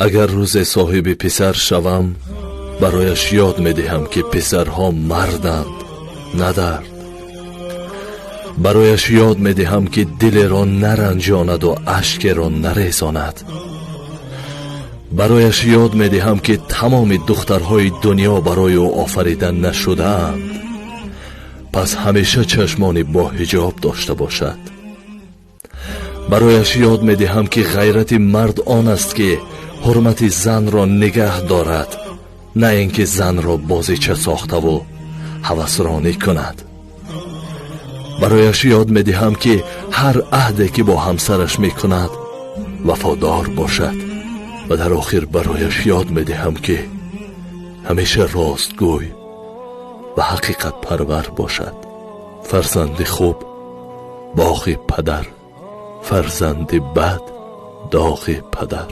Агар рӯзе соҳиби писар шавам, барояш ёд медиҳам, ки писарҳо марданд, на дард. Барояш ёд медиҳам, ки дилеро наранҷонаду ашкеро нарезонад. Барояш ёд медиҳам, ки тамоми духтарҳои дунё барои ӯ офарида нашудаанд, пас ҳамеша чашмони боҳиҷоб дошта бошад. Барояш ёд медиҳам, ки ғайрати мард он аст, ки ҳурмати занро нигаҳ дорад, на ин ки занро бозича сохтаву ҳавасронӣ кунад. Барояш ёд медиҳам, ки ҳар аҳде ки бо ҳамсараш мекунад, вафодор бошад. Ва дар охир барояш ёд медиҳам, ки ҳамеша ростгӯй ва ҳақиқатпарвар бошад. Фарзанди хуб боғи падар, фарзанди бад доғи падар.